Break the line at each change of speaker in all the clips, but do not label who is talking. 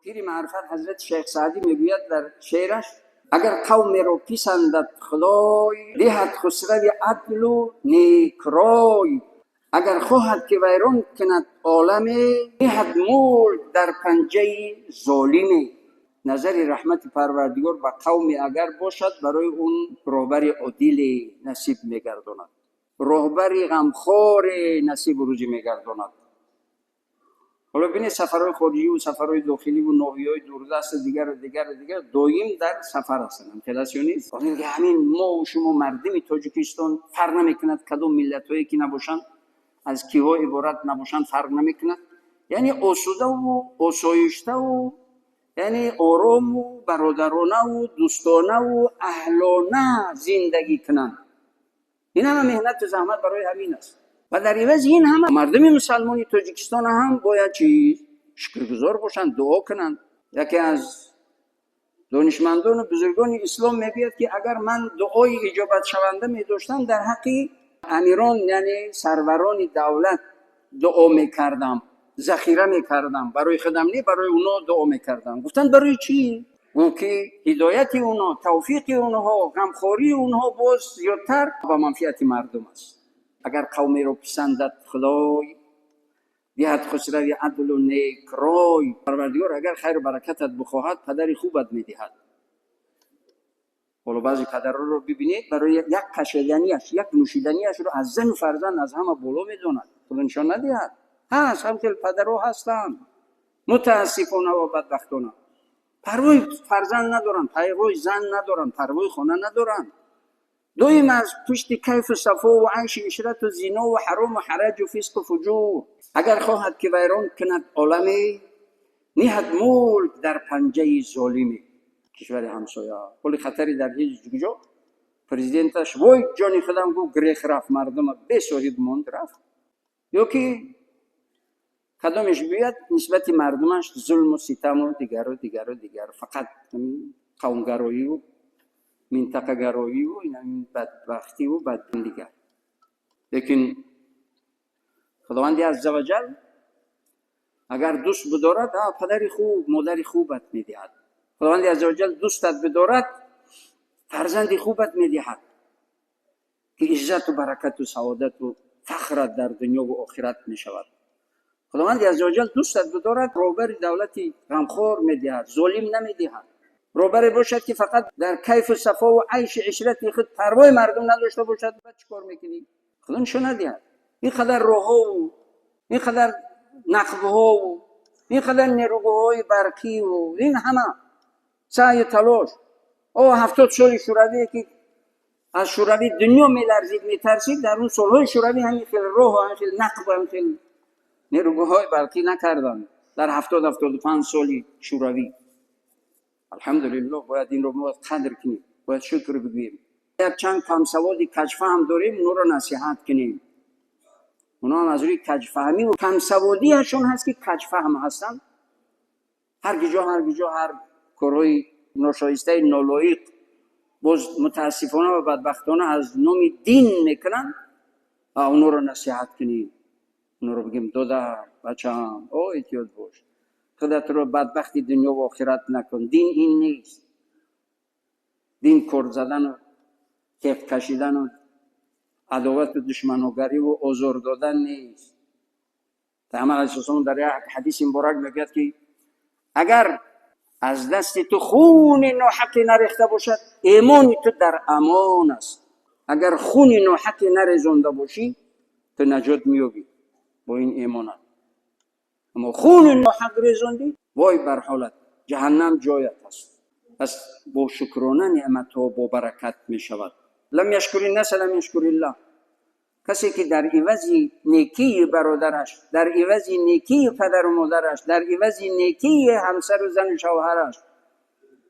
Пири маърифат Ҳазрати Шайх Саъдӣ мегӯяд дар шеъраш: агар қавмеро писандад Худой, диҳад хусрави адлу некрой. Агар хоҳад ки вайрон кунад оламе, диҳад мулк дар панҷаи золиме. Назари раҳмати Парвардигор ба қавме агар бошад, барои он роҳбари одиле насиб мегардонад, роҳбари ғамхоре насибу рӯзӣ мегардонад. Ҳоло бинед, сафарҳои хориҷиву сафарҳои дохиливу ноҳияҳои дурдасту дигару дигару дигар, доим дар сафар ҳастанд. Ҳамхел аст ё нест? Ҳамин мо шумо, мардуми Тоҷикистон, фарқ намекунад кадом миллатҳое ки набошанд, аз киҳо иборат набошанд, фарқ намекунад, яъне осудаву осоиштаву, яъне орому бародаронаву дӯстонаву аҳлона зиндагӣ кунанд. Ин ҳама меҳнату заҳмат барои ҳамин аст. Ва дар ивази ин ҳама мардуми мусалмони Тоҷикистон ҳам бояд чи? Шукргузор бошанд, дуо кунанд. Яке аз донишмандону бузургони ислом мегӯяд, ки агар ман дуои иҷобатшаванда медоштам, дар ҳаққи амирон, яъне сарварони давлат, дуо мекардам, захира мекардам, барои худам не, барои оно дуо мекардам. Гуфтанд: «Барои чӣ?» Гуфт, ки ҳидояти онҳо, тавфиқи онҳо, ғамхории онҳо боз зиёдтар ба манфиати мардум аст. Агар қавмеро писандад Худой, диҳад хусрави адлу некрой. Парвардигор агар хайру баракатат бихоҳад, падари хубат медиҳад. Ҳоло баъзе падарҳоро бибинед, барои як кашиданияш, як нӯшиданияшро аз зану фарзанд аз ҳама боло медонад. Худо нишон надиҳад, ҳаст, ҳам хел падарҳо ҳастанд, мутаассифона ва бадбахтона. Парвои фарзанд надоранд, парвои зан надоранд, парвои хона надоранд. Доим аз пушти кайфу сафову айши ишрату зинову ҳарому ҳараҷу фисқу фуҷур. Агар хоҳад ки вайрон кунад оламе, ниҳад мулк дар панҷаи золиме. Кишвари ҳамсоя ҳоли хатари дар ҳеҷ ҷо президенташ, вой ҷони худам, гуфт, грех рафт, мардума бесоҳиб монд, рафт. Ё ки кадомеш биёяд, нисбати мардумаш зулму ситаму дигару дигару дигар, фақат қавмгароиву минтақагароиву бадбахтиву бад дигар. Лекин Худованди азза ваҷал агар дӯст бидорад, падари хуб, модари хубат медиҳад. Худованди азза ваҷал дӯстат бидорад, фарзанди хубат медиҳад, ки иззату баракату саодату фахрат дар дунёву охират мешавад. Худованди азза ваҷал дӯстат бидорад, роҳбари давлати ғамхор медиҳад, золим намедиҳад. Роҳбаре бошад, ки фақат дар кайфу сафову айши ишрати худ парвои мардум надошта бошад, ба чӣ кор мекунӣ? Худо нишон надиҳад, ин қадар роҳҳову, ин қадар нақбҳову, ин қадар нерӯгоҳҳои барқиву, ин ҳама саъю талош. О, 70 соли Шӯравие, ки аз Шӯравӣ дунё меларзид, метарсид, дар он солҳои Шӯравӣ ҳамин хел роҳу, ҳамин хел нақбу, ҳамин хел нерӯгоҳҳои барқӣ накарданд дар 70-75 соли Шӯравӣ. Алҳамдулиллоҳ, бояд инро бояд қадр кунем, бояд шукр бигӯем. Якчанд камсаводи каҷфаҳм дорем, онҳоро насиҳат кунем. Онҳо ҳам аз рӯи каҷфаҳмиву камсаводиашон ҳаст, ки каҷфаҳм ҳастанд, ҳар ҷо, ҳар ҷо, ҳар корҳои ношоистаи нолоиқ боз мутаассифона ва бадбахтона аз номи дин мекунанд. Ва онҳоро насиҳат кунем, онҳоро бигем: «Додар, бачаам, о, эҳтиёт бош, худатро бадбахти дунё ва охират накун. Дин ин нест. Дин кор задану теғ кашидану адовату душманогариву озор додан нест». Пайғамбар алайҳиссалом дар як ҳадиси муборак мегӯяд, ки агар аз дасти ту хуни ноҳаққӣ нарехта бошад, эмони ту дар амон аст. Агар хуни ноҳаққӣ нарезонда бошӣ, ту наҷот меёбӣ бо ин эмонат. Аммо хуни ноҳақ резондӣ, вой бар ҳолат, ҷаҳаннам ҷоят аст. Пас бо шукрона неъматҳо бо баракат мешавад. لم يشكر الناس لم يشكر الله. Касе ки дар ивази некии бародараш, дар ивази некии падару модараш, дар ивази некии ҳамсару зану шавҳараш,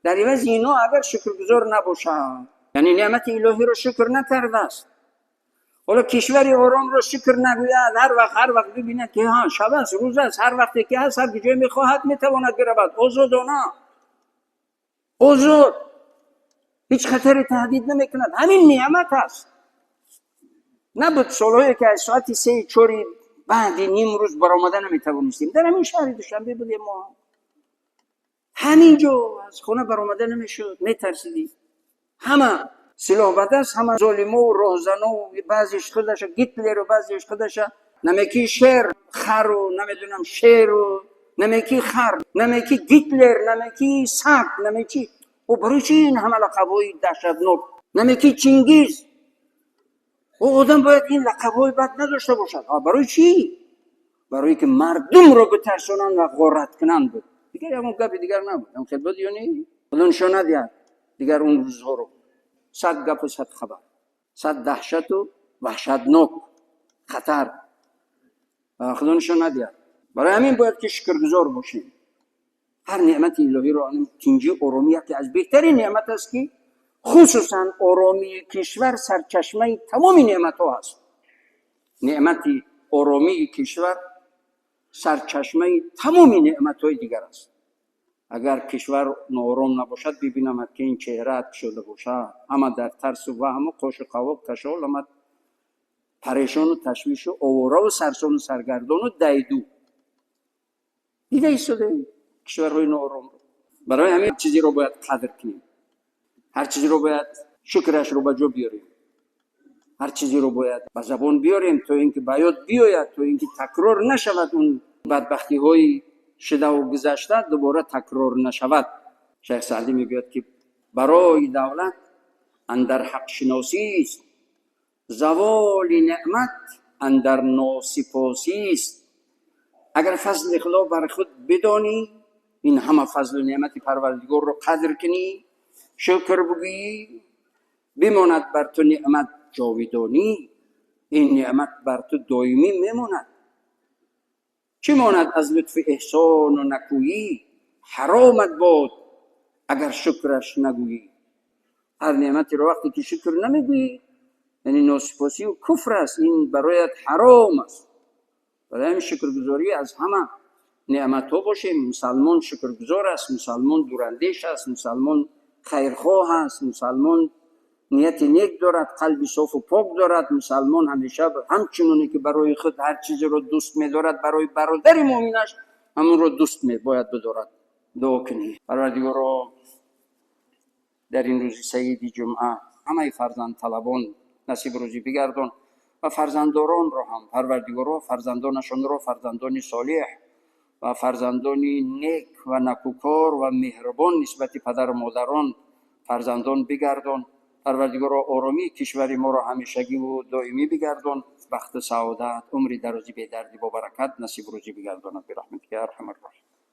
дар ивази ино агар шукргузор набошад, яъне неъмати илоҳиро шукр накардааст. Ҳоло кишвари оромро шукр нагӯяд, ҳар вақт, ҳар вақт бибинад, ки ҳа, шаб аст, рӯз аст, ҳар вақте ки ҳаст, ҳар куҷое мехоҳад, метавонад биравад озодона, озод, ҳеҷ хатаре таҳдид намекунад, ҳамин неъмат аст. Набуд солҳое, ки аз соати сеи чори баъди нимрӯз баромада наметавонистем. Дар ҳамин шаҳри Душанбе будем мо. Ҳамин ҷо аз хона баромада намешуд, метарсидӣ. Ҳама силоҳ ба даст, ҳама золимо, роҳзано, баъзеш худаша Гитлеру, баъзеш худаша намеки шер, хару, намедонам, шеру, намеки хар, намеки Гитлер, намеки саг, намеки о. Барои чи ин ҳама лақабҳои даҳшатнок? Намеки Чингиз. О, одам бояд ин лақабҳои бад надошта бошад. Барои чӣ? Барое ки мардумро битарсонанд ва ғорат кунанд буд. Дигар ягон гапи дигар набуд. Хел буд ё не? Худо нишон надиҳад дигар он рӯзҳоро. Сад гапу сад хабар, сад даҳшату ваҳшатнок хатар. Худо нишон надиҳад. Барои ҳамин бояд ки шукргузор бошем ҳар неъмати илоҳиро. Тинҷӣ, оромӣ яке аз беҳтарин неъмат аст, ки хусусан оромии кишвар сарчашмаи тамоми неъматҳо аст. Неъмати оромии кишвар сарчашмаи тамоми неъматҳои дигар аст. Агар кишвар ноором набошад, бибинамад, ки ин чеҳраат шуда бошад, ҳама дар тарсу ваҳму қошу қавоқ, кашол, ҳама парешону ташвишу овораву сарсону саргардону дайду. Дида истодаем кишварҳои нооромро. Барои ҳамин чизеро бояд қадр кунем, ҳар чизеро бояд шукрашро ба ҷо биёрем, ҳар чизеро бояд ба забон биёрем, то ин ки ба ёд биёяд, то ин ки такрор нашавад, он бадбахтиҳои шудаву гузашта дубора такрор нашавад. Шайх Саъдӣ мегӯяд, ки барои давлат андар ҳақшиносист, заволи неъмат андар носипосист. Агар фазли Худо бар худ бидонӣ, ин ҳама фазлу неъмати Парвардигорро қадр кунӣ, шукр бигӯӣ, бимонад бар ту неъмат ҷовидонӣ. Ин неъмат бар ту доимӣ мемонад. Чӣ монад аз лутфи эҳсону накӯӣ? Ҳаромат бод, агар шукраш нагӯӣ. Ҳар неъматеро вақте ки шукр намегӯӣ, яъне носипосию куфр аст, ин бароят ҳаром аст. Барои ҳамин шукргузорӣ аз ҳама неъматҳо бошем. Мусалмон шукргузор аст, мусалмон дурандеш аст, мусалмон хайрхоҳ аст, мусалмон нияти нек дорад, қалби софу пок дорад. Мусалмон ҳамеша ҳамчуноне ки барои худ ҳар чизеро дӯст медорад, барои бародари муъминаш ҳамонро дӯст бояд бидорад. Дуо кунем. Парвардигоро, дар ин рӯзи саиди ҷумъа ҳамаи фарзандталабон насиб рӯзӣ бигардон ва фарзанддоронро ҳам, Парвардигоро, фарзандонашонро фарзандони солеҳ ва фарзандони нек ва накӯкор ва меҳрубон нисбати падару модарон фарзандон бигардон. Парвардигоро, оромии кишвари моро ҳамешагиву доимӣ бигардон, бахту саодат, умри дарозӣ, бедардӣ, бо баракат насиб рӯзӣ бигардонад. Бирахматика я арҳамар роҳимин.